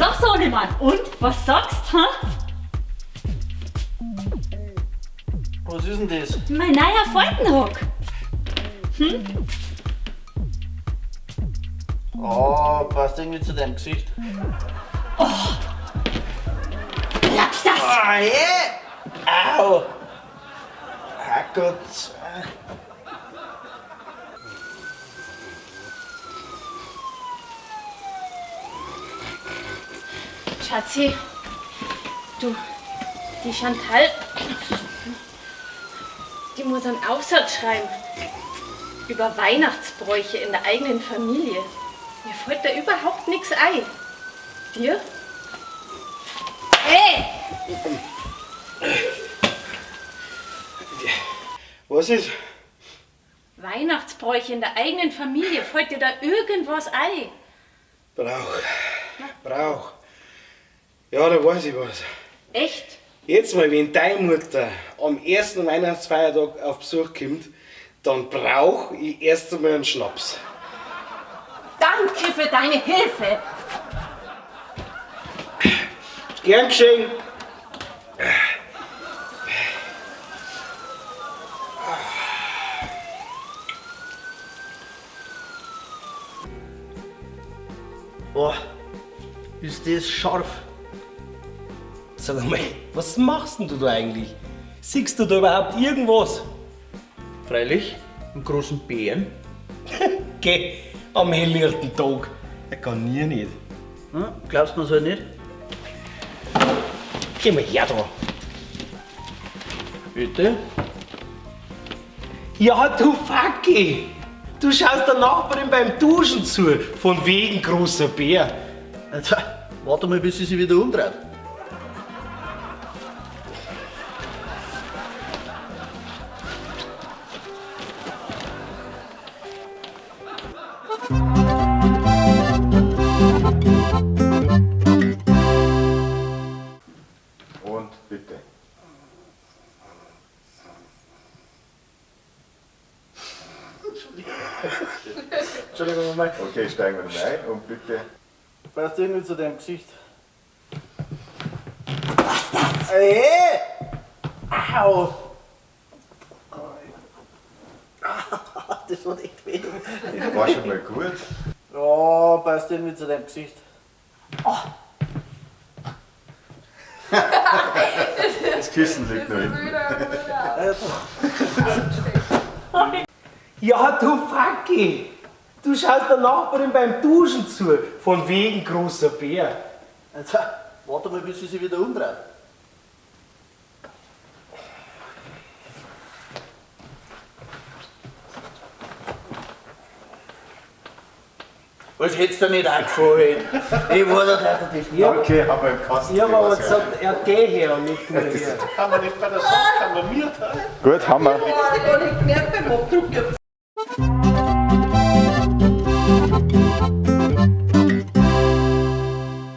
So, Sohnemann, und was sagst, ha? Was ist denn das? Mein neuer Faltenrock. Oh, passt irgendwie zu deinem Gesicht. Glaubst das? Ah, hey! Au! Ah Gott. Schatzi, du, die Chantal, die muss einen Aufsatz schreiben über Weihnachtsbräuche in der eigenen Familie. Mir fällt da überhaupt nichts ein. Dir? Hey! Was ist? Weihnachtsbräuche in der eigenen Familie, fällt dir da irgendwas ein? Brauch. Brauch. Ja, da weiß ich was. Echt? Jetzt mal, wenn deine Mutter am ersten Weihnachtsfeiertag auf Besuch kommt, dann brauch ich erst einmal einen Schnaps. Danke für deine Hilfe! Gern geschehen. Boah, ist das scharf. Sag mal, was machst denn du da eigentlich? Siehst du da überhaupt irgendwas? Freilich, einen großen Bären. Geh, am helllichten Tag. Er kann nie nicht. Hm? Glaubst du mir's halt nicht? Geh mal her da. Bitte? Ja, du Facki! Du schaust der Nachbarin beim Duschen zu, von wegen großer Bär. Also, warte mal, bis sie sich wieder umdreht. Und bitte. Entschuldigung mal. Okay, steigen wir dann ein und bitte. Passt irgendwie zu deinem Gesicht. Was das? Hey! Au! Das war echt weh. War schon mal gut. Ja, passt irgendwie zu deinem Gesicht. Das Kissen liegt noch hinten. Ja, du Facki! Du schaust der Nachbarin beim Duschen zu, von wegen großer Bär. Also, warte mal, bis sie sich wieder umdreht. Was hättest du nicht auch gefallen? Ich war da, dass dir das nicht. Okay, haben wir im Kasten. Ich hab aber gesagt, er geh her und nicht du her. Gut, haben wir. Ich gar nicht gemerkt beim Abdruck.